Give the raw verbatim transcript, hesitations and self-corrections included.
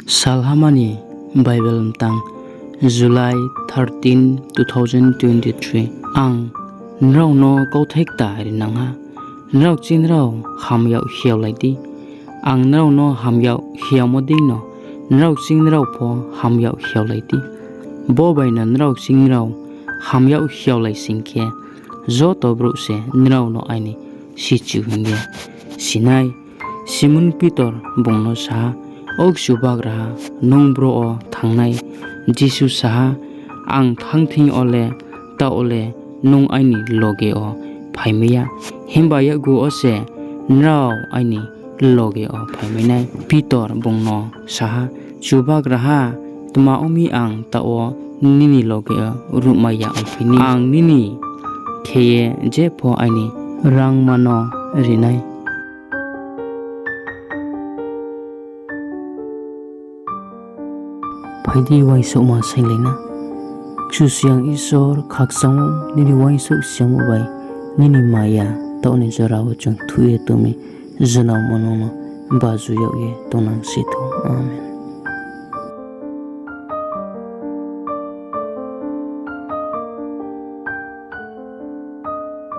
Salhama ni Bible mtang, July thirteen, two thousand twenty-three. Ang nrao no kauthai kta rinang ha, nrao kching nrao ham yag hiaolai di. Ang nrao no ham yag hiaomo deino nrao kching nrao pho ham yag hiaolai di. Bo baino nrao kching nrao ham yag hiaolai sing khe, joto brouh se nrao no aini sichu hing ye si nai. Simon Pitor bung no sa ha, O Chubagraha, nung bro wo thanng nai? Jisu sa ha, Ang thanng thing yo le, taoh le nung aini loge wo phaimai ya, himba yakgu wo se nrao aini loge wo phaimai nai. Pitor bung no sa ha, Chubagraha, tma ong mi ang taoh wo nini loge wo ruhmai ya ongphi ni? Ang nini khe ye jepho aini rangma no ri nai. Phai di, uaingsouhma sainglai na. Kchusoyang Isor, khakchang ou nini uaingsouh siyamo bai nini maya taoh ni jora wo chung thuih ye tong mi, jnaomo nung no baju yag ye tongnang si thou. Amen.